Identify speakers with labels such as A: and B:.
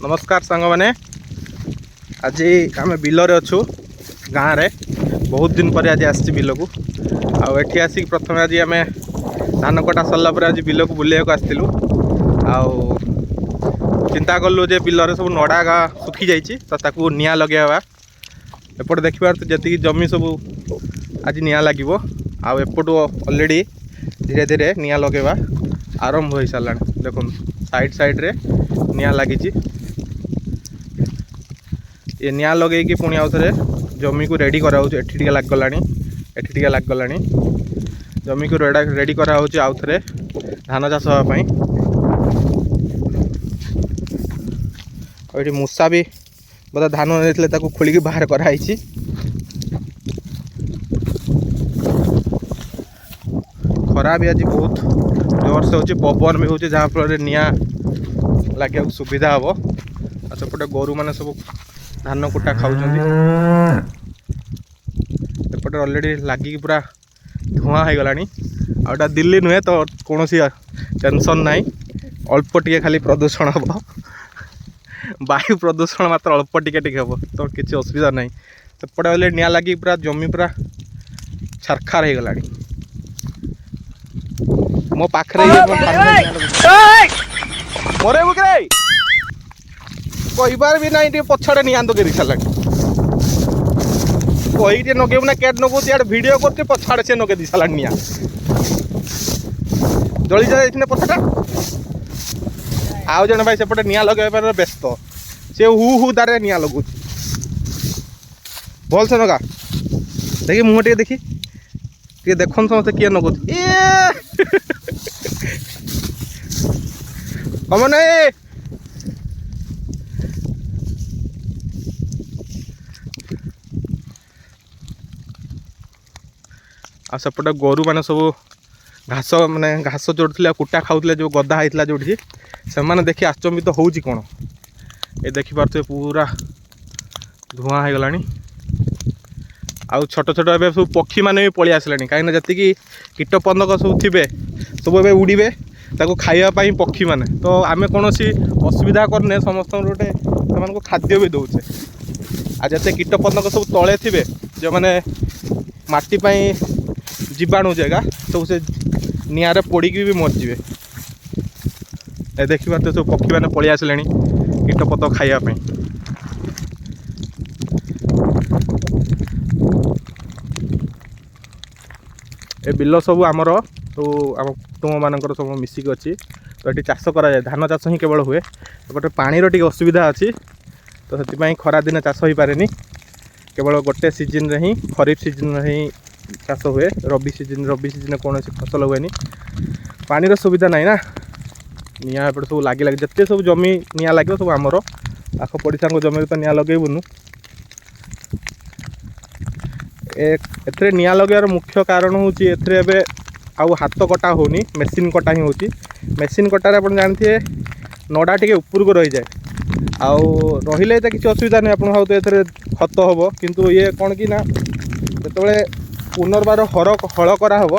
A: ନମସ୍କାର ସାଙ୍ଗମାନେ, ଆଜି ଆମେ ବିଲରେ ଅଛୁ ଗାଁରେ। ବହୁତ ଦିନ ପରେ ଆଜି ଆସିଛି ବିଲକୁ। ଆଉ ଏଠି ଆସିକି ପ୍ରଥମେ ଆଜି ଆମେ ଧାନ କଟା ସରିଲା ପରେ ଆଜି ବିଲକୁ ବୁଲିବାକୁ ଆସିଥିଲୁ। ଆଉ ଚିନ୍ତା କଲୁ ଯେ ବିଲରେ ସବୁ ନଡ଼ା ଶୁଖିଯାଇଛି, ତ ତାକୁ ନିଆଁ ଲଗାଇବା। ଏପଟେ ଦେଖିପାରୁଛୁ ଯେତିକି ଜମି ସବୁ ଆଜି ନିଆଁ ଲାଗିବ। ଆଉ ଏପଟୁ ଅଲରେଡ଼ି ଧୀରେ ଧୀରେ ନିଆଁ ଲଗାଇବା ଆରମ୍ଭ ହୋଇସାରିଲାଣି। ଦେଖନ୍ତୁ ସାଇଡ଼୍ ସାଇଡ଼୍ରେ ନିଆଁ ଲାଗିଛି। ଏ ନିଆଁ ଲଗେଇକି ପୁଣି ଆଉ ଥରେ ଜମିକୁ ରେଡ଼ି କରାହେଉଛି। ଏଠି ଟିକେ ଲାଗିଗଲାଣି, ଏଠି ଟିକେ ଲାଗିଗଲାଣି। ଜମିକୁ ରେଡ଼ି କରାହେଉଛି ଆଉ ଥରେ ଧାନ ଚାଷ ହେବା ପାଇଁ। ଆଉ ଏଠି ମୂଷା ବି ବୋଧେ ଧାନ ନେଇଥିଲେ, ତାକୁ ଖୋଳିକି ବାହାର କରାହେଇଛି। ଖରା ବି ଆଜି ବହୁତ ଜୋରସେ ହେଉଛି, ପବନ ବି ହେଉଛି, ଯାହାଫଳରେ ନିଆଁ ଲାଗିବାକୁ ସୁବିଧା ହେବ। ଆଉ ସେପଟେ ଗୋରୁମାନେ ସବୁ ଧାନ କୁଟା ଖାଉଛନ୍ତି। ଏପଟେ ଅଲରେଡ଼ି ଲାଗିକି ପୁରା ଧୂଆଁ ହେଇଗଲାଣି। ଆଉ ଏଇଟା ଦିଲ୍ଲୀ ନୁହେଁ ତ କୌଣସି ଟେନସନ୍ ନାହିଁ, ଅଳ୍ପ ଟିକେ ଖାଲି ପ୍ରଦୂଷଣ ହେବ, ବାୟୁ ପ୍ରଦୂଷଣ ମାତ୍ର ଅଳ୍ପ ଟିକେ ଟିକେ ହେବ, ତ କିଛି ଅସୁବିଧା ନାହିଁ। ସେପଟେ ଅଲରେଡ଼ି ନିଆଁ ଲାଗିକି ପୁରା ଜମି ପୁରା ଛାରଖାର ହେଇଗଲାଣି। ମୋ ପାଖରେ ମରେ ବୁକରେ କହିବାର ବି ନାହିଁ, ଟିକେ ପଛଆଡ଼େ ନିଆଁ ଲଗେଇ ଦେଇ ସାରିଲାଣି। କହିକି ଟିକେ ନଗେଇବୁ ନା କେଟ୍ ନଗଉଛି, ଇଆଡ଼େ ଭିଡ଼ିଓ କରୁଛି, ପଛଆଡ଼େ ସେ ନଗେଇ ଦେଇ ସାରିଲାଣି। ନିଆଁ ଜଳି ଯାଇଥିଲେ ପଛଟା। ଆଉ ଜଣେ ଭାଇ ସେପଟେ ନିଆଁ ଲଗେଇବା ପାଇଁ ବ୍ୟସ୍ତ, ସେ ହୁ ହୁ ଦାରେ ନିଆଁ ଲଗାଉଛି। ଭଲସେ ନଗା ଦେଖି, ମୁହଁ ଟିକେ ଦେଖି ଟିକେ ଦେଖନ୍ତୁ ସମସ୍ତେ କିଏ ନଗଉଛି। ଏ କମନ ଏ ଆଉ ସେପଟେ ଗୋରୁମାନେ ସବୁ ଘାସ ମାନେ ଘାସ ଚରୁଥିଲେ ଆଉ କୁଟା ଖାଉଥିଲେ, ଯେଉଁ ଗଦା ହେଇଥିଲା ଯେଉଁଠି, ସେମାନେ ଦେଖି ଆଚମ୍ବିତ ହେଉଛି କ'ଣ। ଏ ଦେଖିପାରୁଥିବେ ପୁରା ଧୂଆଁ ହେଇଗଲାଣି। ଆଉ ଛୋଟ ଛୋଟ ଏବେ ସବୁ ପକ୍ଷୀମାନେ ବି ପଳେଇ ଆସିଲେଣି, କାହିଁକିନା ଯେତିକି କୀଟପତଙ୍ଗ ସବୁ ଥିବେ ସବୁ ଏବେ ଉଡ଼ିବେ ତାକୁ ଖାଇବା ପାଇଁ ପକ୍ଷୀମାନେ। ତ ଆମେ କୌଣସି ଅସୁବିଧା କରୁନେ, ସମସ୍ତଙ୍କର ଗୋଟେ ସେମାନଙ୍କୁ ଖାଦ୍ୟ ବି ଦେଉଛେ। ଆଉ ଯେତେ କୀଟପତଙ୍ଗ ସବୁ ତଳେ ଥିବେ, ଯେଉଁମାନେ ମାଟି ପାଇଁ ଜୀବାଣୁ ଜାଗା, ସବୁ ସେ ନିଆଁରେ ପୋଡ଼ିକି ବି ମରିଯିବେ। ଏ ଦେଖିପାରୁଥିବେ ସବୁ ପକ୍ଷୀମାନେ ପଳେଇ ଆସିଲେଣି କୀଟପତଙ୍ଗ ଖାଇବା ପାଇଁ। ଏ ବିଲ ସବୁ ଆମର ସବୁ ଆମ କୁଟୁମ୍ବମାନଙ୍କର ସବୁ ମିଶିକି ଅଛି। ତ ଏଠି ଚାଷ କରାଯାଏ, ଧାନ ଚାଷ ହିଁ କେବଳ ହୁଏ। ଏପଟେ ପାଣିର ଟିକେ ଅସୁବିଧା ଅଛି, ତ ସେଥିପାଇଁ ଖରାଦିନେ ଚାଷ ହୋଇପାରେନି। କେବଳ ଗୋଟେ ସିଜିନ୍ରେ ହିଁ, ଖରିଫ ସିଜିନ୍ରେ ହିଁ ଚାଷ ହୁଏ। ରବି ସିଜିନ୍ରେ କୌଣସି ଫସଲ ହୁଏନି, ପାଣିର ସୁବିଧା ନାହିଁ ନା। ନିଆଁ ଏପଟେ ସବୁ ଲାଗି ଲାଗି ଯେତେ ସବୁ ଜମି ନିଆଁ ଲାଗିବ ସବୁ ଆମର ପାଖ ପଡ଼ିଶାଙ୍କ ଜମିରେ ତ ନିଆଁ ଲଗେଇବୁନୁ। ଏଥିରେ ନିଆଁ ଲଗେଇବାର ମୁଖ୍ୟ କାରଣ ହେଉଛି ଏଥିରେ ଏବେ ଆଉ ହାତ କଟା ହେଉନି, ମେସିନ୍ କଟା ହିଁ ହେଉଛି। ମେସିନ୍ କଟାରେ ଆପଣ ଜାଣିଥିବେ ନଡ଼ା ଟିକେ ଉପରକୁ ରହିଯାଏ, ଆଉ ରହିଲେ ତ କିଛି ଅସୁବିଧା ନାହିଁ, ଆପଣ ଭାବୁଥିବେ ଏଥିରେ ଖତ ହେବ। କିନ୍ତୁ ଇଏ କ'ଣ କି ନା ଯେତେବେଳେ ପୁନର୍ବାର ହଳ କରାହେବ